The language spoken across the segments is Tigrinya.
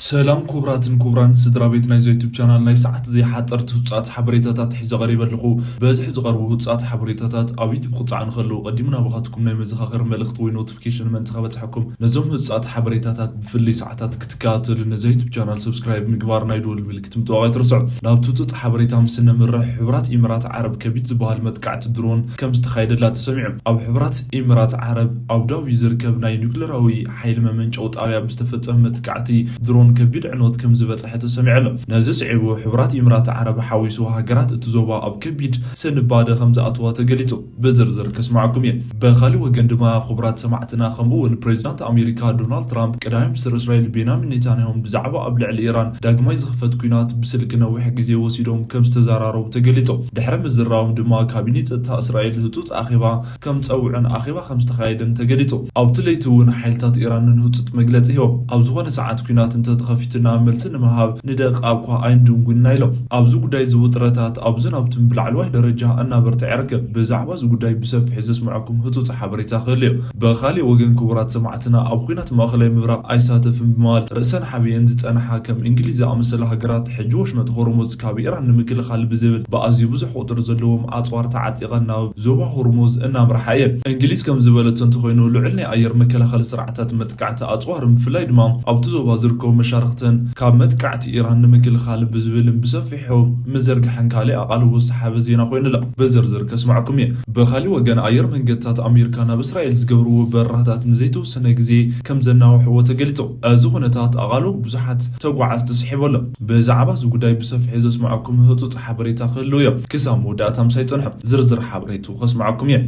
ሰላም ክቡራትን ክቡራን ስድራ ቤት ናይዚ ዩቱብ ቻናል፣ ናይ ሰዓት ዘይሓጸርቲ ህጹጻት ሓበሬታታት ሒዘ ቀሪበ ኣለኹ። በዚ ዝቐርቡ ህጹጻት ሓበሬታታት ኣብ ዩቱብ ክጻዕኑ ከለዉ ቀዲሙ ናባኻትኩም ናይ መዘኻኸሪ መልእኽቲ ወይ ኖቲፊኬሽን ምእንቲ ከበጽሐኩም፣ ነዞም ህጹጻት ሓበሬታታት ብፍልይ ሰዓታት ክትከታተሉ ነዚ ዩቱብ ቻናል ሰብስክራይብ ምግባር ናይ ደወል ምልክት ምጥዋቕ ኣይትርስዑ። ናብ ትውጽእ ሓበሬታ ምስ ነምርሕ፣ ሕቡራት ኢምራት ዓረብ ከቢድ ዝበሃል መጥቃዕቲ ድሮን ከም ዝተኻየደላ ተሰሚዑ። ኣብ ሕቡራት ኢምራት ዓረብ ኣቡዳቢ ዝርከብ ናይ ኒውክለራዊ ሓይሊ መመንጨዊ ጣብያ ብዝተፈጸመ መጥቃዕቲ ድሮን ከቢድ ዕንወት ከም ዝበጽሐ ተሰሚዑ ኣሎ። ነዚ ስዒቡ፣ ሕቡራት ኢምራት ዓረብ ሓዊሱ ሃገራት እቲ ዞባ ኣብ ከቢድ ስንባደ ከም ዝኣተዋ ተገሊጹ። ብዝርዝር ከስማዕኩም እየ። ብኻሊእ ወገን ድማ፣ ክቡራት ሰማዕትና፣ ከምኡ እውን ፕሬዚዳንት ኣሜሪካ ዶናልድ ትራምፕ ቀዳማይ ሚኒስትር እስራኤል ቤንያሚን ኔታንያሁን ብዛዕባ ኣብ ልዕሊ ኢራን ዳግማይ ዝኽፈት ኲናት ብስልኪ ነዊሕ ግዜ ወሲዶም ከም ዝተዘራረቡ ተገሊጹ። ድሕሪ ምዝራቦም ድማ፣ ካቢኔ ጸጥታ እስራኤል ህጹጽ ኣኼባ ከም ዝጸውዐን ኣኼባ ከም ዝተኻየደን ተገሊጹ። ኣብቲ ለይቲ እውን ሓይልታት ኢራን ንህጹጽ መግለጺ ሂቦም። ኣብ ዝኾነ ሰዓት ኲናት እንተተኸፊቱና፣ መልሲ ንምሃብ ንደቂቓ እኳ ኣይንድንጉንና ኢሎም። ኣብዚ ጉዳይ እዚ ውጥረታት ኣብዝን ኣብትን ብላዕለዋይ ደረጃ እናበርትዐ ይርከብ። ብዛዕባ እዚ ጉዳይ ብሰፊሑ ዘስምዐኩም ህጹጽ ሓበሬታ ክህሉ እዩ። ብኻሊእ ወገን፣ ክቡራት ሰማዕትና፣ ኣብ ኲናት ማእኸላይ ምብራቕ ኣይሳተፍን ብምባል ርእሰን ሓቢአን ዝጸንሓ ከም እንግሊዝ ዝኣመሰላ ሃገራት፣ ሕጂ ወሽመጥ ሆርሙዝ ካብ ኢራን ንምክልኻል ብዝብል ብኣዝዩ ብዙሕ ቁጽሪ ዘለዎም ኣጽዋር ተዓጢቐን ናብ ዞባ ሆርሙዝ እናምርሓ እየን። እንግሊዝ ከም ዝበለቶ እንተኾይኑ፣ ልዑል ናይ ኣየር መከላኸሊ ስርዓታት መጥቃዕቲ ኣጽዋርን ብፍላይ ድማ ኣብቲ ዞባ ዝርከቡ መሻርኽተን ካብ መጥቃዕቲ ኢራን ንምክልኻል ብዝብልን ብሰፊሑ ምዝርጋሕን ካልእ ኣቓልቦ ዝሰሓበ ዜና ኮይኑ ኣሎ። ብዝርዝር ከስማዕኩም እየ። ብኻሊእ ወገን፣ ኣየር መንገድታት ኣሜሪካ ናብ እስራኤል ዝገብርዎ በረራታት ንዘይተወሰነ ግዜ ከም ዘናውሕዎ ተገሊጹ። እዚ ኩነታት ኣቓልቦ ብዙሓት ተጓዓዝቲ ስሒቡ ኣሎ። ብዛዕባ እዚ ጉዳይ ብሰፊሑ ዘስምዐኩም ህጹጽ ሓበሬታ ክህሉ እዮ። ክሳብ መወዳእታ ምሳይ ጽንሑ። ዝርዝር ሓበሬቱ ከስምዓኩም እየ።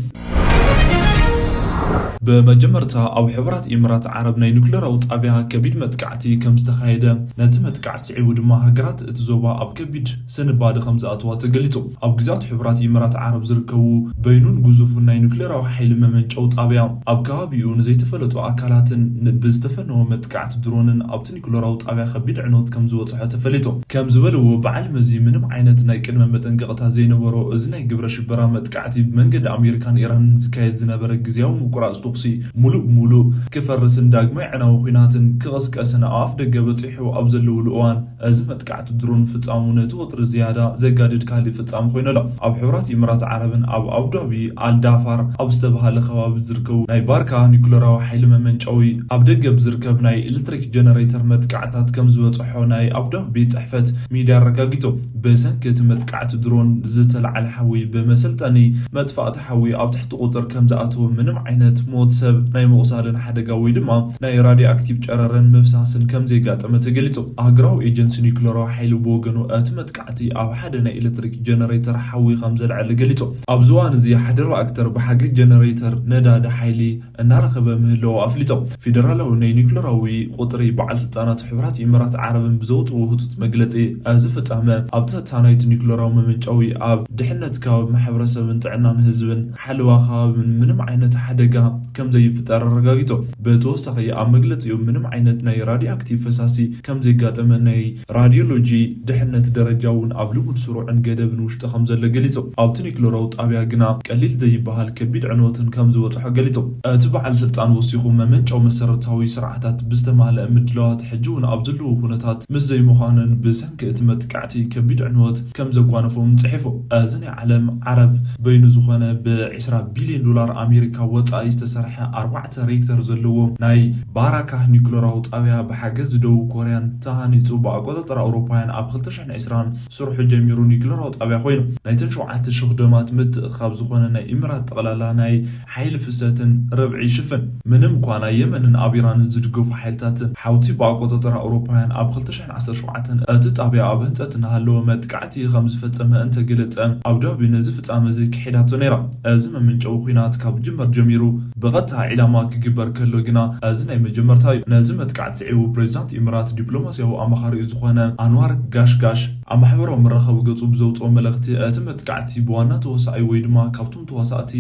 ብመጀመርታ፣ ኣብ ሕቡራት ኢምራት ዓረብ ናይ ኑክሌራዊ ጣብያ ከቢድ መጥቃዕቲ ከም ዝተኻየደ፣ ነቲ መጥቃዕቲ ስዒቡ ድማ ሃገራት እቲ ዞባ ኣብ ከቢድ ስንባደ ከም ዝኣተዋ ተገሊጹ። ኣብ ግዝኣት ሕቡራት ኢምራት ዓረብ ዝርከቡ በይኑን ግዙፍን ናይ ኑክሌራዊ ሓይሊ መመንጨዊ ጣብያ፣ ኣብ ከባቢኡ ንዘይተፈለጡ ኣካላትን ን-፣ ብዝተፈነወ መጥቃዕቲ ድሮንን ኣብቲ ኑክሌራዊ ጣብያ ከቢድ ዕንወት ከም ዝበጽሖ ተፈሊጡ። ከም ዝበልዎ፣ በዓል መዚ ምንም ዓይነት ናይ ቅድመ መጠንቀቕታ ዘይነበሮ እዚ ናይ ግብረ ሽበራ መጥቃዕቲ ብመንገዲ ኣሜሪካን ኢራንን ዝካየድ ዝነበረ ግዝያዊ ምቁራጽ ተኹሲ ሙሉእ ብሙሉእ ክፈርስን ዳግማይ ዕናዊ ኲናትን ክቕስቀስን ኣብ ኣፍ ደገ በጺሑ ኣብ ዘለውሉ እዋን፣ እዚ መጥቃዕቲ ድሮን ፍጻሙ ነቲ ወጥሪ ዝያዳ ዘጋድድ ካልእ ፍጻመ ኮይኑ ኣሎ። ኣብ ሕቡራት ኢምራት ዓረብን ኣብ ኣቡዳቢ ኣልዳፋር ኣብ ዝተባህለ ከባቢ ዝርከቡ ናይ ባርካ ኒኩለራዊ ሓይሊ መመንጨዊ ኣብ ደገ ብዝርከብ ናይ ኤሌክትሪክ ጀነሬተር መጥቃዕታት ከም ዝበጽሖ ናይ ኣቡዳቢ ቤት ጽሕፈት ሚድያ ኣረጋጊጹ። ብሰንኪ እቲ መጥቃዕቲ ድሮን ዝተለዓለ ሓዊ ብመሰልጠኒ መጥፋእቲ ሓዊ ኣብ ትሕቲ ቁጽር ከም ዝኣተወ፣ ምንም ዓይነት ሞት ሰብ፣ ናይ ምቑሳልን ሓደጋ ወይ ድማ ናይ ራድዮ ኣክቲቭ ጨረርን ምፍሳስን ከም ዘይጋጠመ ተገሊጹ። ኣህጉራዊ ኤጀንሲ ኒኩለራዊ ሓይሊ ብወገኑ፣ እቲ መጥቃዕቲ ኣብ ሓደ ናይ ኤሌክትሪክ ጀነሬተር ሓዊ ከም ዘልዐለ ገሊጹ። ኣብዚ እዋን እዚ፣ ሓደ ሪኣክተር ብሓገዝ ጀነሬተር ነዳዲ ሓይሊ እናረኸበ ምህላዉ ኣፍሊጦም። ፌደራላዊ ናይ ኒኩለራዊ ቁጽሪ በዓል ስልጣናት ሕቡራት ኢማራት ዓረብን ብዘውጽእዎ ህጹጽ መግለጺ፣ እዚ ፍጻመ ኣብ ጸጥታ ናይቲ ኒኩለራዊ መመንጨዊ ኣብ ድሕነት ከባቢ ማሕበረሰብን ጥዕናን ህዝብን ሓለዋ ከባብን ምንም ዓይነት ሓደጋ ከም ዘይፍጠር ኣረጋጊጾም። ብተወሳኺ ኣብ መግለጺኡ ምንም ዓይነት ናይ ራድዮ ኣክቲቭ ፈሳሲ ከም ዘይጋጠመ ናይ ራድዮሎጂ ድሕነት ደረጃ እውን ኣብ ልሙድ ስሩዕን ገደብን ውሽጢ ከም ዘሎ ገሊጹ። ኣብቲ ኒክለራዊ ጣብያ ግና ቀሊል ዘይበሃል ከቢድ ዕንወትን ከም ዝበጽሖ ገሊጹ። እቲ በዓል ስልጣን ወሲኹ፣ መመንጨዊ መሰረታዊ ስርዓታት ብዝተማልአ ምድላዋት ሕጂ እውን ኣብ ዘለዉ ኩነታት ምስ ዘይምዃነን ብሰንኪ እቲ መጥቃዕቲ ከቢድ ዕንወት ከም ዘጓነፎም ጽሒፉ። እዚ ናይ ዓለም ዓረብ በይኑ ዝኾነ ብ ዕስራ ቢልዮን ዶላር ኣሜሪካ ወጻኢ ዝተሰርሐ ኣርባዕተ ሬክተር ዘለዎ ናይ ባራካ ኒኩለራዊ ጣብያ ብሓገዝ ደቡብ ኮርያን ተሃኒጹ ብኣቆጻጽራ ኣውሮፓውያን ኣብ ክልተ ሽሕን ዕስራን ስርሑ ጀሚሩ ኒኩለራዊ ጣብያ ኮይኑ፣ ናይተን ሸውዓተ ሽሕ ደማት ምትእኻብ ዝኾነ ናይ ኢምራት ጠቕላላ ናይ ሓይሊ ፍሰትን ርብዒ ይሽፍን። ምንም እኳ ናይ የመንን ኣብ ኢራንን ዝድገፉ ሓይልታትን ሓውቲ ብኣቆጻጽራ ኣውሮፓውያን ኣብ ክልተ ሽሕን ዓሰርተ ሸውዓተን እቲ ጣብያ ኣብ ህንጸት እናሃለወ መጥቃዕቲ ከም ዝፈጸመ እንተገለጸ፣ ኣቡዳቢ ነዚ ፍጻመ እዚ ክሒዳቶ ነይራ። እዚ መመንጨዊ ኲናት ካብ ዝጅመር ጀሚሩ ብቐጥታ ዒላማ ክግበር ከሎ ግና፣ እዚ ናይ መጀመርታ እዩ። ነዚ መጥቃዕቲ ስዒቡ፣ ፕሬዚዳንት ኢምራት ዲፕሎማስያዊ ኣማኻሪኡ ዝኾነ ኣንዋር ጋሽጋሽ ኣብ ማሕበራዊ መራኸቢ ገጹ ብዘውጽኦ መልእኽቲ፣ እቲ መጥቃዕቲ ብዋና ተዋሳኣይ ወይ ድማ ካብቶም ተዋሳእቲ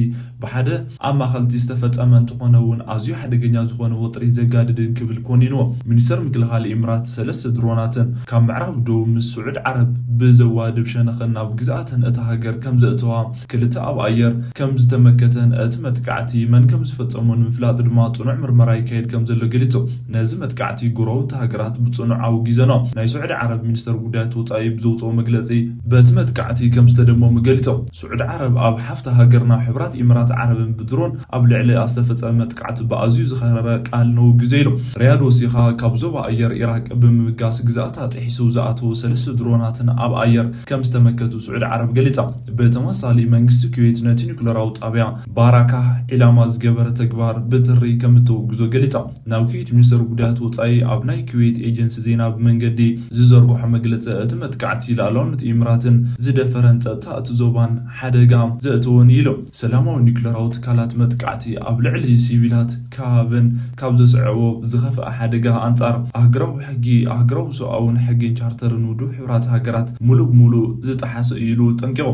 ብሓደ ኣማኸልቲ ዝተፈጸመ እንተኾነ እውን፣ ኣዝዩ ሓደገኛ ዝኾነ ወጥሪ ዘጋድድን ክብል ኮኒንዎ። ሚኒስተር ምክልኻል ኢምራት ሰለስተ ድሮናትን ካብ ምዕራብ ደቡብ ምስ ስዑድ ዓረብ ብዘዋድብ ሸነኽን ናብ ግዝኣተን እታ ሃገር ከም ዘእተዋ፣ ክልተ ኣብ ኣየር ከም ዝተመከተን እቲ መጥቃዕቲ መን ከም ዝፈጸሞ ንምፍላጥ ድማ ጽኑዕ ምርመራ ይካየድ ከም ዘሎ ገሊጹ። ነዚ መጥቃዕቲ ጎረባብቲ ሃገራት ብጽኑዕ ኣውጊዘንኦ። ናይ ስዑዲ ዓረብ ሚኒስተር ጉዳያት ወጻኢ ብዘውጽኦ መግለጺ፣ በቲ መጥቃዕቲ ከም ዝተደመሙ ገሊጾም። ስዑዲ ዓረብ ኣብ ሓፍቲ ሃገርና ሕቡራት ኢምራት ዓረብን ብድሮን ኣብ ልዕሊኣ ዝተፈጸመ መጥቃዕቲ ብኣዝዩ ዝኸረረ ቃል ነውግዞ ኢሉ። ሪያድ ወሲኻ፣ ካብ ዞባ ኣየር ኢራቅ ብምብጋስ ግዝኣታ ጥሒሱ ዝኣተዉ ሰለስተ ድሮናትን ኣብ ኣየር ከም ዝተመከቱ ስዑዲ ዓረብ ገሊጻ። ብተመሳሳሊ መንግስቲ ኩዌት ነቲ ኒኩለራዊ ጣብያ ባራካ ዒላማ ዝገበረ ተግባር ብትሪ ከም እተወግዞ ገሊጻ። ናብ ኩዌት ሚኒስተር ጉዳያት ወጻኢ ኣብ ናይ ኩዌት ኤጀንሲ ዜና ብመንገዲ ዝዘርግሖ መግለጺ፣ እቲ መጥቃዕቲ ልኣላውነት ኢምራትን ዝደፈረን ጸጥታ እቲ ዞባን ሓደጋ ዘእተወን እዩ ኢሉ። ሰላማዊ ኒኩለራዊ ትካላት መጥቃዕቲ ኣብ ልዕሊ ሲቪላት ከባብን ካብ ዘስዕቦ ዝኸፍኣ ሓደጋ ኣንጻር ኣህግራዊ ሕጊ፣ ኣህግራዊ ሰብኣውን ሕጊን ቻርተርን ውድብ ሕቡራት ሃገራት ሙሉእ ብሙሉእ ዝጠሓሰ እዩ ኢሉ ጠንቂቑ።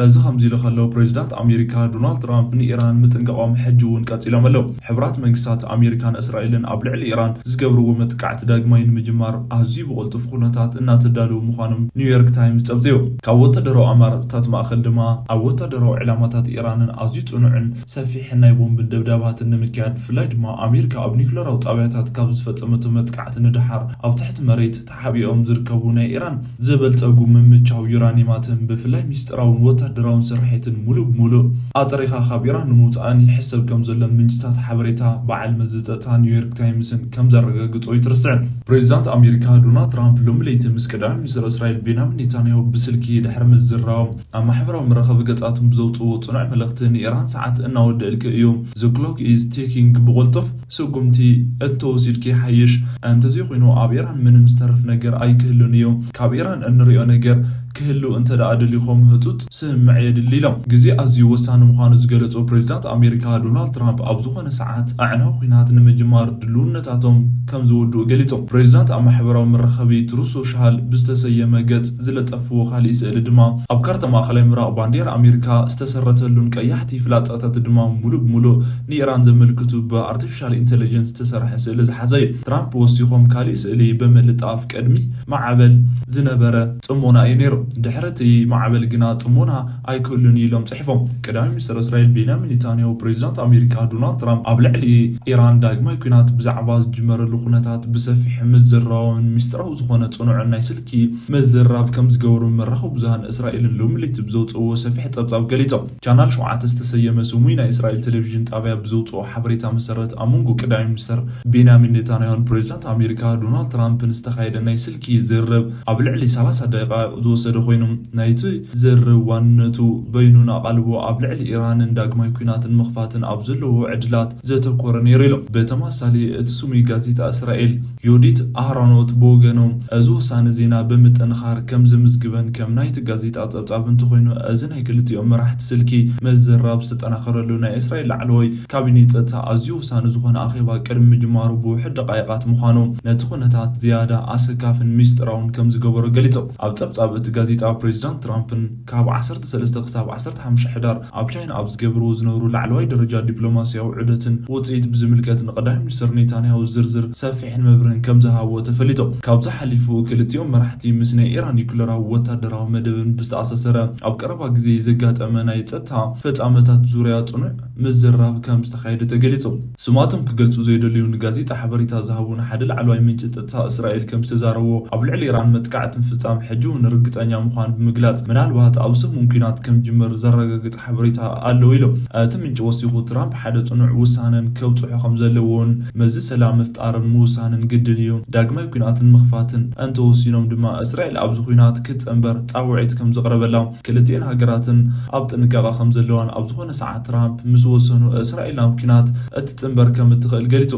እዚ ከምዚ ኢሉ ከሎ፣ ፕሬዚዳንት ኣሜሪካ ዶናልድ ትራምፕ ንኢራን ምጥንቃቖም ሕጂ እውን ቀጺሎም ኣለዉ። ሕቡራት መንግስታት ኣሜሪካን እስራኤልን ኣብ ልዕሊ ኢራን ዝገብርዎ መጥቃዕቲ ዳግማይ ንምጅማር ኣዝዩ ብቕልጡፍ ኩነታት እናተዳለዉ ምዃኖም ኒውዮርክ ታይምስ ጸብጺቡ። ካብ ወታደራዊ ኣማራጽታት ማእከል ድማ ኣብ ወታደራዊ ዕላማታት ኢራንን ኣዝዩ ጽኑዕን ሰፊሕን ናይ ቦምብን ደብዳባትን ንምክያድ፣ ብፍላይ ድማ ኣሜሪካ ኣብ ኒኩለራዊ ጣብያታት ካብ ዝፈጸመቶ መጥቃዕቲ ንደሓር ኣብ ትሕቲ መሬት ተሓቢኦም ዝርከቡ ናይ ኢራን ዝበልጸጉ ምምቻው ዩራኒየማትን ብፍላይ ሚስጥራውን ወታደራውን ስርሒትን ሙሉእ ብሙሉእ ኣጥሪኻ ካብ ኢራን ንምውጻእን ይሕሰብ ከም ዘሎ ምንጭታት ሓበሬታ በዓል መዚ ጸጥታ ኒውዮርክ ታይምስን ከም ዘረጋግጾ ኣይትርስዕን። ፕሬዚዳንት ኣሜሪካ ዶናልድ ትራምፕ ሎሚ ለይቲ ምስ ቀዳማይ ሚኒስትር እስራኤል ቤንያሚን ኔታንያሁ ብስልኪ ድሕሪ ምዝራቦም፣ ኣብ ማሕበራዊ መራኸቢ ገጻቶም ብዘውጽእዎ ጽኑዕ መልእኽቲ፣ ንኢራን ሰዓት እናወደእልኪ እዩ፣ the clock is ticking፣ ብቕልጡፍ ስጉምቲ እንተወሲድኪ ይሓይሽ፣ እንተዘይኮይኑ ኣብ ኢራን ምንም ዝተርፍ ነገር ኣይክህሉን እዩ፣ ካብ ኢራን እንሪኦ ነገር ክህሉ እንተ ደኣ ደሊኹም ህጹጽ ስምምዕ የድሊ ኢሎም። ግዜ ኣዝዩ ወሳኒ ምዃኑ ዝገለጹ ፕሬዚዳንት ኣሜሪካ ዶናልድ ትራምፕ፣ ኣብ ዝኾነ ሰዓት ኣዕናዊ ኲናት ንምጅማር ድልውነታቶም ከም ዝወድኡ ገሊጾም። ፕሬዚዳንት ኣብ ማሕበራዊ መራኸቢ ትሩዝ ሶሻል ብዝተሰየመ ገጽ ዝለጠፍዎ ካልእ ስእሊ ድማ፣ ኣብ ካርታ ማእከላይ ምብራቕ ባንዴራ ኣሜሪካ ዝተሰረተሉን ቀያሕቲ ፍላጻታት ድማ ሙሉእ ብሙሉእ ንኢራን ዘመልክቱ ብኣርቲፊሻል ኢንተለጀንስ ዝተሰርሐ ስእሊ ዝሓዘ እዩ። ትራምፕ ወሲኾም፣ ካልእ ስእሊ ብምልጣፍ፣ ቅድሚ ማዕበል ዝነበረ ጽሞና እዩ ነይሩ። ድሕሪ እቲ ማዕበል ግና ጽሞና ኣይክህሉን እዩ ኢሎም ጽሒፎም። ቀዳማይ ሚኒስትር እስራኤል ቤንያሚን ኔታንያሁ፣ ፕሬዚዳንት ኣሜሪካ ዶናልድ ትራምፕ ኣብ ልዕሊ ኢራን ዳግማይ ኲናት ብዛዕባ ዝጅመረሉ ኩነታት ብሰፊሕ ምዝራቦምን ሚስጥራዊ ዝኾነ ጽኑዕን ናይ ስልኪ ምዝራብ ከም ዝገበሩ መራኸቢ ብዙሃን እስራኤልን ሎሚ ለይቲ ብዘውጽእዎ ሰፊሕ ጸብጻብ ገሊጾም። ቻናል ሸውዓተ ዝተሰየመ ስሙይ ናይ እስራኤል ቴሌቪዥን ጣብያ ብዘውጽኦ ሓበሬታ መሰረት፣ ኣብ መንጎ ቀዳማይ ሚኒስተር ቤንያሚን ኔታንያሁን ፕሬዚዳንት ኣሜሪካ ዶናልድ ትራምፕን ዝተኻየደ ናይ ስልኪ ዝርርብ ኣብ ልዕሊ ሰላሳ ደቂቓ ዝወሰደ ኮይኑ፣ ናይቲ ዝርርብ ዋንነቱ በይኑን ኣቓልቦ ኣብ ልዕሊ ኢራንን ዳግማይ ኲናትን ምኽፋትን ኣብ ዘለዎ ዕድላት ዘተኮረ ነይሩ ኢሎም። ብተመሳሳሊ፣ እቲ ስሙይ ጋዜጣ እስራኤል ዮዲት ኣህሮኖት ብወገኑ፣ እዚ ውሳነ ዜና ብምጥንኻር ከም ዝምዝግበን ከም ናይቲ ጋዜጣ ጸብጻብ እንተኾይኑ፣ እዚ ናይ ክልቲኦም መራሕቲ ስልኪ ምዝራብ ዝተጠናኸረሉ ናይ እስራኤል ላዕለዋይ ካቢኔ ጸጥታ ኣዝዩ ውሳነ ዝኾነ ኣኼባ ቅድሚ ምጅማሩ ብውሑድ ደቃይቓት ምዃኑ፣ ነቲ ኩነታት ዝያዳ ኣሰካፍን ሚስጥራውን ከም ዝገበሮ ገሊጹ። ኣብ ጸብጻብ እቲ ጋዜጣ፣ ፕሬዚዳንት ትራምፕን ካብ ዓሰርተ ሰለስተ ክሳብ ዓሰርተ ሓሙሽተ ሕዳር ኣብ ቻይና ኣብ ዝገብርዎ ዝነብሩ ላዕለዋይ ደረጃ ዲፕሎማስያዊ ዑደትን ውጽኢት ብዝምልከት ንቀዳማይ ሚኒስትር ኔታንያሁ ዝርዝር ሰፊሕን መብርህን ከም ዝሃብዎ ተፈሊጡ። ካብዚ ሓሊፉ፣ ክልቲኦም መራሕቲ ምስ ናይ ኢራን ኒኩለራዊ ወታደራዊ መደብን ብዝተኣሳሰረ ኣብ ቀረባ ግዜ ዘጋጠመ ናይ ጸጥታ ፍጻመታት ዙርያ ጽኑዕ ምዝራብ ከም ዝተኻየደ ተገሊጹ። ስማቶም ክገልጹ ዘይደልዩ ንጋዜጣ ሓበሬታ ዝሃቡን ሓደ ላዕለዋይ ምንጪ ጸጥታ እስራኤል ከም ዝተዛረቦ፣ ኣብ ልዕሊ ኢራን መጥቃዕቲ ምፍጻም ሕጂ እውን ርግጸኛ ምዃኑ ብምግላጽ፣ ምናልባት ኣብ ሰሙን ኲናት ከም ጅምር ዘረጋግጽ ሓበሬታ ኣለዉ ኢሎም። እቲ ምንጪ ወሲኹ፣ ትራምፕ ሓደ ጽኑዕ ውሳነን ከብጽሑ ከም ዘለዎን፣ መዚ ሰላም ምፍጣርን ምውሳንን ግድን እዩ። ዳግማይ ኲናትን ምኽፋትን እንተወሲኖም ድማ፣ እስራኤል ኣብዚ ኲናት ክትጸንበር ጻውዒት ከም ዘቕረበላ፣ ክልቲኤን ሃገራትን ኣብ ጥንቃቐ ከም ዘለዋን፣ ኣብ ዝኾነ ሰዓት ትራምፕ ምስ ወሰኑ፣ እስራኤል ናብ ኲናት እትጽንበር ከም እትኽእል ገሊጹ።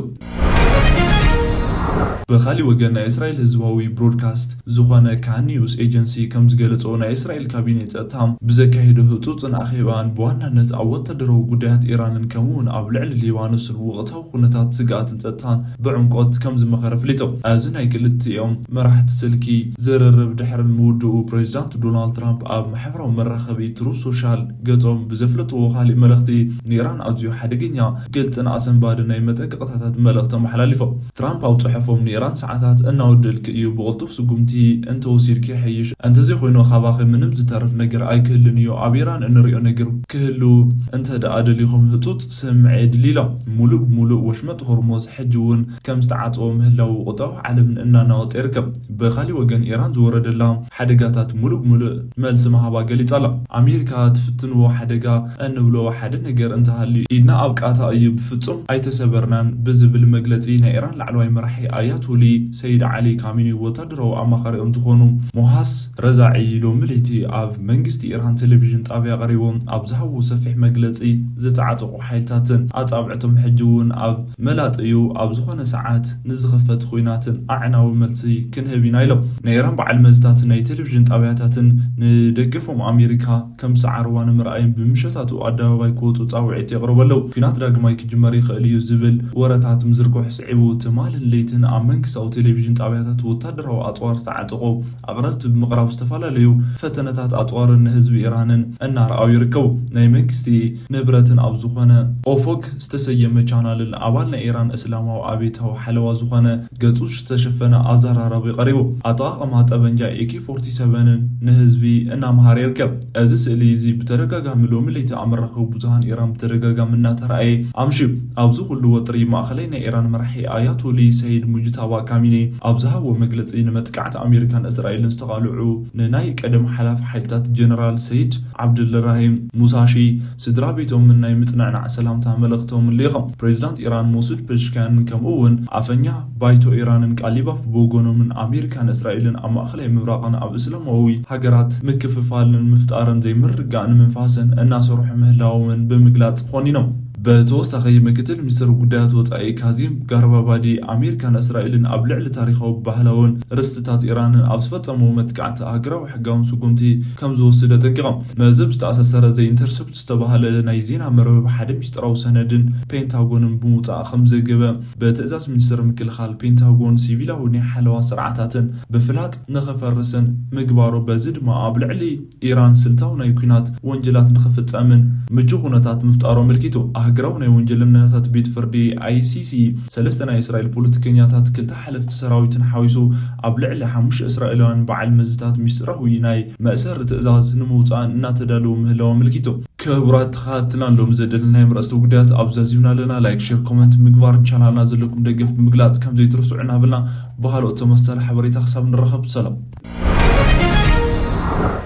ብኻሊእ ወገን ናይ እስራኤል ህዝባዊ ብሮድካስት ዝኾነ ካን ኒውስ ኤጀንሲ ከም ዝገለጾ ናይ እስራኤል ካቢኔ ጸጥታ ብዘካየዶ ህጹጽን ኣኼባን ብዋናነት ኣብ ወታደራዊ ጉዳያት ኢራንን ከምኡ እውን ኣብ ልዕሊ ሊባኖስን ወቕታዊ ኩነታት ስግኣትን ጸጥታን ብዕምቆት ከም ዝመኸረ ኣፍሊጡ። እዚ ናይ ክልቲኦም መራሕቲ ስልኪ ዝርርብ ድሕሪ ምውድኡ ፕሬዚዳንት ዶናልድ ትራምፕ ኣብ ማሕበራዊ መራኸቢ ትሩዝ ሶሻል ገጾም ብዘፍለጥዎ ካሊእ መልእኽቲ ንኢራን ኣዝዩ ሓደገኛ ግልጽን ኣሰንባዲ ናይ መጠንቀቕታታት መልእኽቲ ኣመሓላሊፎም። ትራምፕ ኣብ ጽሑፎም ንኢራን ሰዓታት እናወደልኪ እዩ፣ ብቕልጡፍ ስጉምቲ እንተወሲድኪ ይሐይሽ፣ እንተዘይኮይኑ ካባኺ ምንም ዝተርፍ ነገር ኣይክህልን እዩ፣ ኣብ ኢራን እንሪኦ ነገር ክህሉ እንተ ደኣ ደሊኹም ህጹጽ ስምዒ የድሊ ኢሎም። ሙሉእ ብሙሉእ ወሽመጥ ሆርሞዝ ሕጂ እውን ከም ዝተዓጽወ ምህላው ቁጠባዊ ዓለምን እናናወጸ ይርከብ። ብኻሊእ ወገን ኢራን ዝወረደላ ሓደጋታት ሙሉእ ብሙሉእ መልሲ ምሃባ ገሊጻ ኣላ። ኣሜሪካ ትፍትንዎ ሓደጋ እንብሎ ሓደ ነገር እንተሃልዩ ኢድና ኣብ ቃታ እዩ፣ ብፍጹም ኣይተሰበርናን ብዝብል መግለጺ ናይ ኢራን ላዕለዋይ መራሒ ኣያቶሊ ሰይድ ዓሊ ካሚኒ ወታደራዊ ኣማኻሪኦም ዝኾኑ ሞሃስ ረዛዒ ሎሚ ለይቲ ኣብ መንግስቲ ኢራን ቴሌቪዥን ጣብያ ቀሪቦም ኣብ ዝሃብዎ ሰፊሕ መግለጺ ዝተዓጠቑ ሓይልታትን ኣጻብዕቶም ሕጂ እውን ኣብ መላጥ እዩ፣ ኣብ ዝኾነ ሰዓት ንዝኽፈት ኹናትን ኣዕናዊ መልሲ ክንህብ ኢና ኢሎም። ናይ ኢራን በዓል መዝታትን ናይ ቴሌቪዥን ጣብያታትን ንደገፎም ኣሜሪካ ከም ሰዓርዋ ንምርኣይን ብምሸታቱ ኣደባባይ ክወፁ ፃውዒት የቕርቡ ኣለዉ። ኲናት ዳግማይ ክጅመር ይኽእል እዩ ዝብል ወረታት ምዝርግሑ ስዒቡ ትማልን ለይትን ኣብ መንግስታዊ ቴሌቪዥን ጣብያታት ወታደራዊ ኣፅዋር ዝተዓጠቑ ኣቕረብቲ ብምቕራብ ዝተፈላለዩ ፈተነታት ኣፅዋርን ንህዝቢ ኢራንን እናረኣዩ ይርከቡ። ናይ መንግስቲ ንብረትን ኣብ ዝኾነ ኦፎክ ዝተሰየመ ቻናልን ኣባል ናይ ኢራን እስላማዊ ኣብዮታዊ ሓለዋ ዝኾነ ገጹ ዝተሸፈነ ኣዘራራቢ ቀሪቡ። ኣጠቓቕማ ጠበንጃ ኤኬ ፎርቲ ሰቨንን ንህዝቢ እናምሃረ ይርከብ። እዚ ስእሊ እዚ ብተደጋጋሚ ሎሚ ለይቲ ኣብ መራኸቢ ብዙሃን ኢራን ብተደጋጋሚ እናተራእየ ኣምሽዩ። ኣብዚ ኩሉ ወጥሪ ማእኸላይ ናይ ኢራን መራሒ ኣያቶሊ ሰይድ ሙጅታባ ካሚኒ ኣብ ዝሃብዎ መግለጺ ንመጥቃዕቲ ኣሜሪካን እስራኤልን ዝተቓልዑ ንናይ ቀደም ሓላፊ ሓይልታት ጀነራል ሰይድ ዓብድልራሂም ሙሳሺ ስድራ ቤቶምን ናይ ምጽንዕናዕ ሰላምታ መልእኽቶምን ልኢኾም። ፕሬዚዳንት ኢራን መሱድ ፐሽኪያንን ከምኡ እውን ኣፈኛ ባይቶ ኢራንን ቃሊባፍ ብወገኖምን ኣሜሪካን እስራኤልን ኣብ ማእኸላይ ምብራቕን ኣብ እስላማዊ ሃገራት ምክፍፋልን ምፍጣርን ዘይምርግጋእ ንምንፋስን እናሰርሑ ምህላዎምን ብምግላጽ ኮኒኖም። ብተወሳኺ ምክትል ሚኒስትር ጉዳያት ወጻኢ ካዚም ጋርባባዲ ኣሜሪካን እስራኤልን ኣብ ልዕሊ ታሪኻዊ ባህላውን ርስትታት ኢራንን ኣብ ዝፈጸምዎ መጥቃዕቲ ሃገራዊ ሕጋውን ስጉምቲ ከም ዝወስድ ኣጠንቂቖም። ነዚ ብዝተኣሳሰረ ዘ ኢንተርሰፕት ዝተባህለ ናይ ዜና መርበብ ሓደ ሚስጥራዊ ሰነድን ፔንታጎንን ብምውጻእ ከም ዘገበ ብትእዛዝ ሚኒስትር ምክልኻል ፔንታጎን ሲቪላዊ ናይ ሓለዋ ስርዓታትን ብፍላጥ ንኽፈርስን ምግባሩ በዚ ድማ ኣብ ልዕሊ ኢራን ስልታዊ ናይ ኲናት ወንጀላት ንኽፍጸምን ምቹ ኩነታት ምፍጣሩ ኣመልኪቱ። ኣህግራዊ ናይ ወንጀለኛታት ቤት ፍርዲ ኣይ ሲ ሲ ሰለስተ ናይ እስራኤል ፖለቲከኛታት ክልተ ሓለፍቲ ሰራዊትን ሓዊሱ ኣብ ልዕሊ ሓሙሽተ እስራኤላውያን በዓል መዝታት ሚስጥራዊ ናይ መእሰሪ ትእዛዝ ንምውጻእን እናተዳለዉ ምህላው ኣመልኪቱ። ክቡራት ተኸታተልትና ሎም ዘደለናዮም ርእስቲ ጉዳያት ኣብ ዛዚምና ኣለና። ላይክ፣ ሼር፣ ኮመንት ምግባር ቻናልና ዘለኩም ደገፍ ብምግላጽ ከም ዘይትርስዑ እናበልና ብኻልኦት ተመሳሳሊ ሓበሬታ ክሳብ ንራኸብ ሰላም።